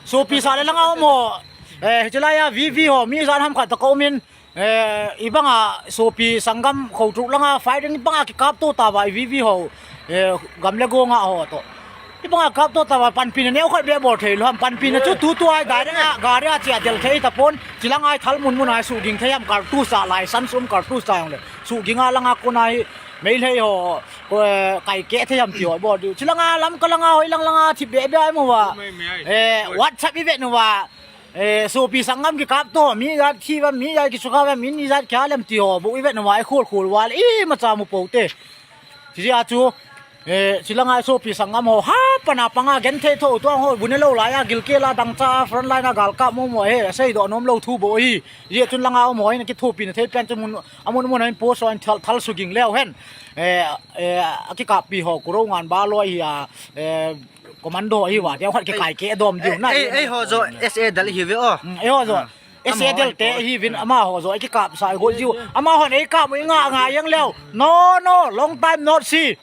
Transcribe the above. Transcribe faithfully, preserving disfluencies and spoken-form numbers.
Sopi sa le langa um ho. Eh, hiche laiya V V ho, mi ijat ham khat toh ka um in. Eh, ibanga sopi sanggam kho truk langa firing ibanga kikap to tauva i V V ho. Eh, gam le gong a ho toh. Ibanga kap to tauva panpina neo khat beh bol thei lou ham, panpina chu tutu a direct a gari a chia del thei tapon. Chilanga i thal mun mun a i suhging thei ham, kartus a lai san sum kartus a jong le. Suhging a langa kona hi Meitei ho, ko, eh, kai keh thei ham ti ho bol diu. Chilanga Lamka langa hoi lang langa thip beh beh a i mu uva. Eh, WhatsApp i vet uva. Eh, sopi sanggam kikap to, mi ijat thi uva, mi ijat kisukha uva, mi ijat kia lem ti ho, bou i vet uva, i khol khol uva le, imacha mu pou te. Hijeh chun, eh, chilanga sopi sanggam ho, ha, pana panga genthei tho, tua ho, bu ne lou laiya, gilkel a, dangchah a, front line a, galkap mo mo, he, seidoh nom lou thu bou hi. Hijeh chun langa um ho, ina kithopina thei pen chu mun, amun mun a in post ho, in thal, thal suhging leu hen. Eh, eh, akikappi ho, kuro ngan ba loi hi a, eh, commando hi uva, dia khat kikai keh dom diu na. Ei, ei ho jo S A del hi ve o. Hmm, ei ho jo. S A del te hi vin ama ho jo, ei kikap sa go jiu. Ama hon ei kap u i nga nga jeng leu. No, no, long time not see.